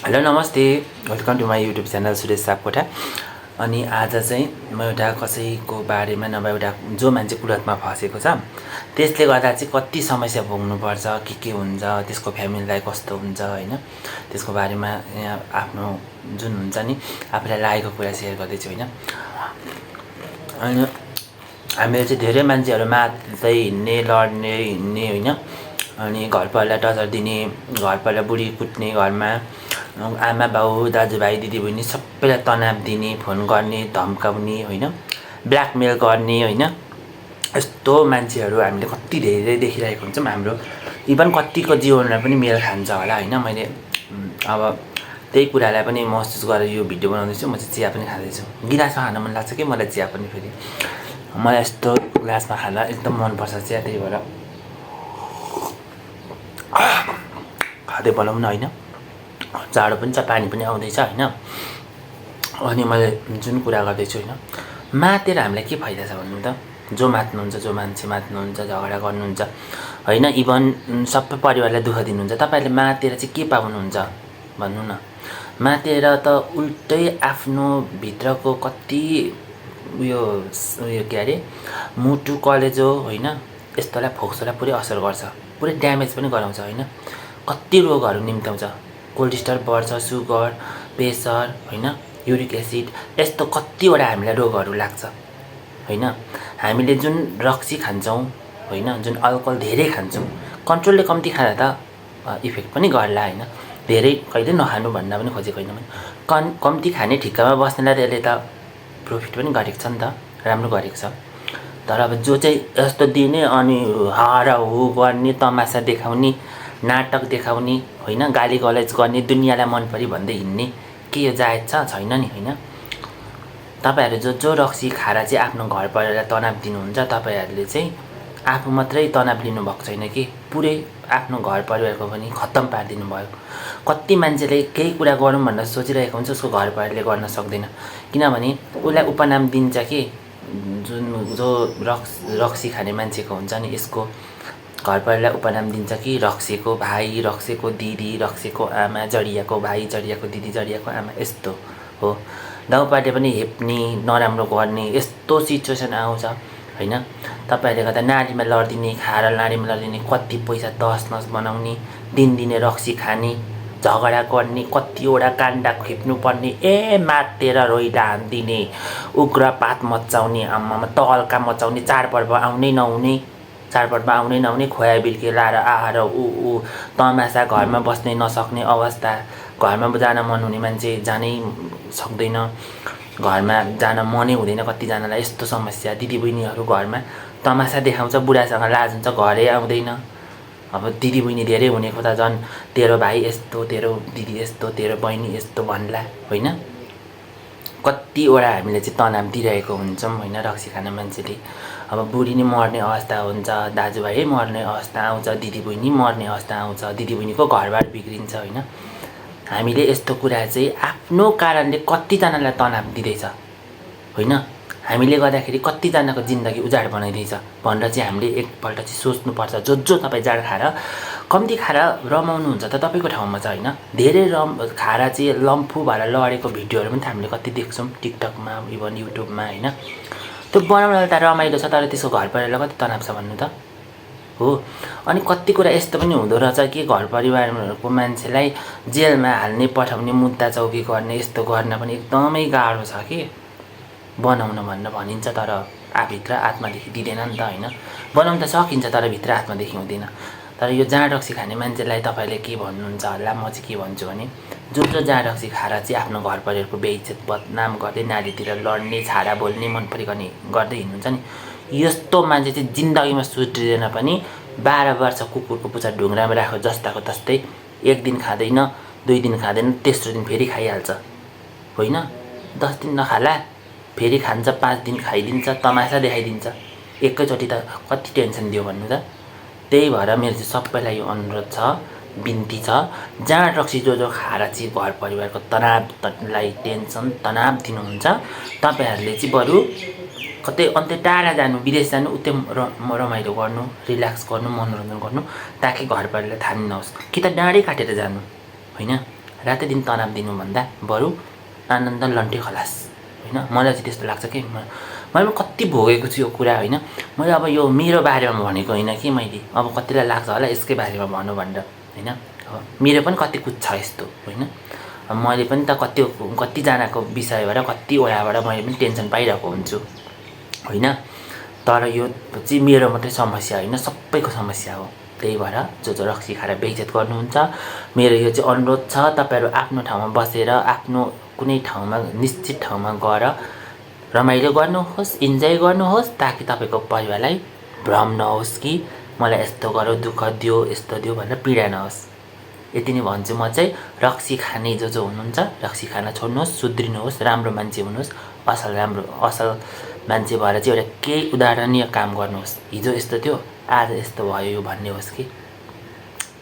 Hello नमस्ते, welcome to my YouTube channel Suresh Sapkota. अनि आज चाहिँ म एउटा कसैको बारेमा नभए एउटा जो मान्छे कुलतमा फँसेको छ त्यसले गर्दा चाहिँ कति समस्या भोग्नुपर्छ, के हुन्छ, त्यसको फ्यामिलीलाई कस्तो हुन्छ होइन, त्यसको बारेमा यहाँ आफ्नो जुन हुन्छ नि आफूलाई लागेको कुरा सेयर गर्दैछु होइन। अनि हामीले चाहिँ धेरै मान्छेहरू मात्दै हिँड्ने, लड्ने, हिँड्ने होइन। अनि घर परिवारलाई टर्चर दिने, घर परिवार बुढी कुट्ने, घरमा आमा बाउ दाजुभाइ दिदीबहिनी सबैलाई तनाव दिने, फोन गर्ने, धम्काउने होइन, ब्ल्याकमेल गर्ने होइन। यस्तो मान्छेहरू हामीले कति धेरै देखिरहेको हुन्छौँ। हाम्रो इभन कतिको जीवनमा पनि मेल खान्छ होला होइन। मैले अब त्यही कुरालाई पनि महसुस गरेर यो भिडियो बनाउँदैछु। म चाहिँ चिया पनि खाँदैछु। गिलासमा खान मन लाग्छ कि मलाई चिया पनि। फेरि मलाई यस्तो ग्लासमा खाँदा एकदम मनपर्छ चिया, त्यही भएर खाँदै बनाउन होइन। जाडो पनि छ, पानी पनि आउँदैछ होइन। अनि मैले जुन कुरा गर्दैछु होइन, मातेर हामीलाई के फाइदा छ भन्नु त। जो मात्नुहुन्छ, जो मान्छे मात्नुहुन्छ, झगडा गर्नुहुन्छ होइन, इभन सबै परिवारलाई दुःख दिनुहुन्छ, तपाईँहरूले मातेर चाहिँ के पाउनुहुन्छ भन्नु न। मातेर त उल्टै आफ्नो भित्रको कति उयो के अरे मुटु कलेजो होइन, यस्तोलाई फोक्सोलाई पुरै असर गर्छ, पुरै ड्यामेज पनि गराउँछ होइन। कति रोगहरू निम्त्याउँछ, कोलेस्ट्रल बढ्छ, सुगर, प्रेसर होइन, युरिक एसिड, यस्तो कतिवटा हामीलाई रोगहरू लाग्छ होइन। हामीले जुन रक्सी खान्छौँ होइन, जुन अल्कोहल धेरै खान्छौँ, कन्ट्रोलले कम्ती खाँदा त इफेक्ट पनि गर्ला होइन। धेरै कहिले नखानु भन्न पनि खोजेको होइन मैले। कम्ती खाने ठिक्कामा बस्नेलाई त्यसले त प्रफिट पनि गरेको छ नि त, राम्रो गरेको छ। तर अब जो चाहिँ यस्तो दिने अनि हार हु गर्ने, तमासा देखाउने, नाटक देखाउने होइन, गाली गलौज गर्ने, दुनियाँलाई मन परी भन्दै हिँड्ने, के यो जायज छैन नि होइन। तपाईँहरू जो रक्सी खाएर चाहिँ आफ्नो घर परिवारलाई तनाव दिनुहुन्छ, तपाईँहरूले चाहिँ आफू मात्रै तनाव लिनुभएको छैन कि पुरै आफ्नो घर परिवारको पनि खत्तम पारिदिनु भयो। कति मान्छेले केही कुरा गरौँ भनेर सोचिरहेको हुन्छ, उसको घर परिवारले गर्न सक्दैन, किनभने उसलाई उपनाम दिन्छ कि जो रक्सी खाने मान्छेको हुन्छ नि, यसको घर परिवारलाई उपनाम दिन्छ कि रक्सीको भाइ, रक्सीको दिदी, रक्सीको आमा, जडियाको भाइ, जडियाको दिदी, जडियाको आमा, यस्तो हो। गाउँपाटे पनि हेप्ने, नराम्रो गर्ने, यस्तो सिचुएसन आउँछ होइन। तपाईँहरूले गर्दा नारीमा लडिदिने, खाएर नारीमा लडिदिने, कति पैसा तहस नहस बनाउने, दिनदिनै रक्सी खाने, झगडा गर्ने, कतिवटा काण्ड खिप्नुपर्ने, मातेर रोइला हानिदिने, उग्रपात मचाउने, आमामा तहल्का मचाउने, चाडपर्व आउनै नहुने, चाडपर्व आउनै नहुने, खोया बिर्के लाएर आएर ऊ तमासा, घरमा बस्नै नसक्ने अवस्था, घरमा जान मन हुने मान्छे जानै सक्दैन, घरमा जान मनै हुँदैन कतिजनालाई, यस्तो समस्या। दिदीबहिनीहरू घरमा तमासा देखाउँछ, बुढासँग लाज हुन्छ, घरै आउँदैन। अब दिदीबहिनी धेरै हुनेको त झन् तेरो भाइ यस्तो, तेरो दिदी यस्तो, तेरो बहिनी यस्तो भन्ला होइन। कतिवटा हामीले चाहिँ तनाव दिइरहेको हुन्छौँ होइन रक्सी खाने मान्छेले। अब बुढी नै मर्ने अवस्था हुन्छ, दाजुभाइ मर्ने अवस्था आउँछ, दिदीबहिनी मर्ने अवस्था आउँछ, दिदीबहिनीको घरबार बिग्रिन्छ होइन। हामीले यस्तो कुरा चाहिँ आफ्नो कारणले कतिजनालाई तनाव दिँदैछ होइन, हामीले गर्दाखेरि कतिजनाको जिन्दगी उजाड बनाइदिन्छ भनेर चाहिँ हामीले एकपल्ट चाहिँ सोच्नुपर्छ। जो तपाईँ जाड खाएर कम्ती खाएर रमाउनुहुन्छ त तपाईँको ठाउँमा छ होइन। धेरै खाएर चाहिँ लम्फू भएर लडेको भिडियोहरू पनि त हामीले कति देख्छौँ टिकटकमा, इभन युट्युबमा होइन। त्यो बनाउनलाई त रमाइलो छ, तर त्यसको घर परिवारलाई कति तनाव छ भन्नु त हो। अनि कति कुरा यस्तो पनि हुँदो रहेछ कि घर परिवारको मान्छेलाई जेलमा हाल्ने, पठाउने, मुद्दा चौकी गर्ने, यस्तो गर्न पनि एकदमै गाह्रो छ कि बनाउन भनेर भनिन्छ, तर भित्र आत्मादेखि दिँदैन नि त होइन। बनाउन त सकिन्छ, तर भित्र आत्मादेखि हुँदैन। तर यो जाँड रक्सी खाने मान्छेलाई तपाईँले के भन्नुहुन्छ होला, म चाहिँ के भन्छु भने, जो जाँड रक्सी खाएर चाहिँ आफ्नो घर परिवारको बेइज्जत बदनाम गर्दै नारीतिर लड्ने, छाडा बोल्ने, मन परी गर्ने गर्दै हिँड्नुहुन्छ नि, यस्तो मान्छे चाहिँ जिन्दगीमा सुध्रिँदैन पनि। 12 वर्ष कुकुरको पुच्छर ढुङ्ग्रामा राख्यो जस्ताको तस्तै, एक दिन खाँदैन, 2 दिन खाँदैन, तेस्रो दिन फेरि खाइहाल्छ होइन। 10 दिन नखाला, फेरि खान्छ, 5 दिन खाइदिन्छ, तमासा देखाइदिन्छ। एकैचोटि त कति टेन्सन दियो भन्नु त। त्यही भएर मेरो चाहिँ सबैलाई यो अनुरोध छ, बिन्ती छ, जाँड रक्सी जो खाएर चाहिँ घर परिवारको तनावलाई टेन्सन तनाव दिनुहुन्छ, तपाईँहरूले चाहिँ बरु कतै अन्त्य टाढा जानु, विदेश जानु, उतै रमाइलो गर्नु, रिल्याक्स गर्नु, मनोरञ्जन गर्नु, ताकि घर परिवारलाई थाहा नहोस्। कि त डाँडै काटेर जानु होइन। रातै दिन तनाव दिनुभन्दा बरु आनन्द लन्टे खलास होइन। मलाई चाहिँ त्यस्तो लाग्छ कि मैले कति भोगेको छु यो कुरा होइन। मैले अब यो मेरो बारेमा भनेको होइन कि मैले अब कतिलाई लाग्छ होला यसकै बारेमा भन्नु भनेर होइन। अब मेरो पनि कति कुछ छ यस्तो होइन। मैले पनि त कतिजनाको विषयबाट कतिवटाबाट मैले पनि टेन्सन पाइरहेको हुन्छु होइन। तर यो चाहिँ मेरो मात्रै समस्या होइन, सबैको समस्या हो। त्यही भएर जो रक्सी खाएर बेइज्जत गर्नुहुन्छ, मेरो यो चाहिँ अनुरोध छ, तपाईँहरू आफ्नो ठाउँमा बसेर आफ्नो कुनै ठाउँमा निश्चित ठाउँमा गएर रमाइलो गर्नुहोस्, इन्जोय गर्नुहोस्, ताकि तपाईँको परिवारलाई भ्रम नहोस् कि मलाई यस्तो गऱ्यो, दुःख दियो, यस्तो दियो भनेर पीडा नहोस्। यति नै भन्छु म चाहिँ। रक्सी खाने जो हुनुहुन्छ रक्सी खान छोड्नुहोस्, सुध्रिनुहोस्, राम्रो मान्छे हुनुहोस्, असल मान्छे भएर चाहिँ एउटा केही उदाहरणीय काम गर्नुहोस्। हिजो यस्तो थियो आज यस्तो भयो यो भन्ने होस् कि।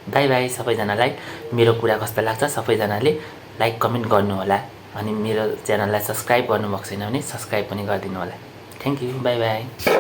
बाई बाई सबैजनालाई। मेरो कुरा कस्तो लाग्छ सबैजनाले लाइक कमेन्ट गर्नु होला। अनि मेरो च्यानललाई सब्सक्राइब गर्नुभएको छैन भने सब्सक्राइब पनि गरिदिनु होला। Thank you, by by.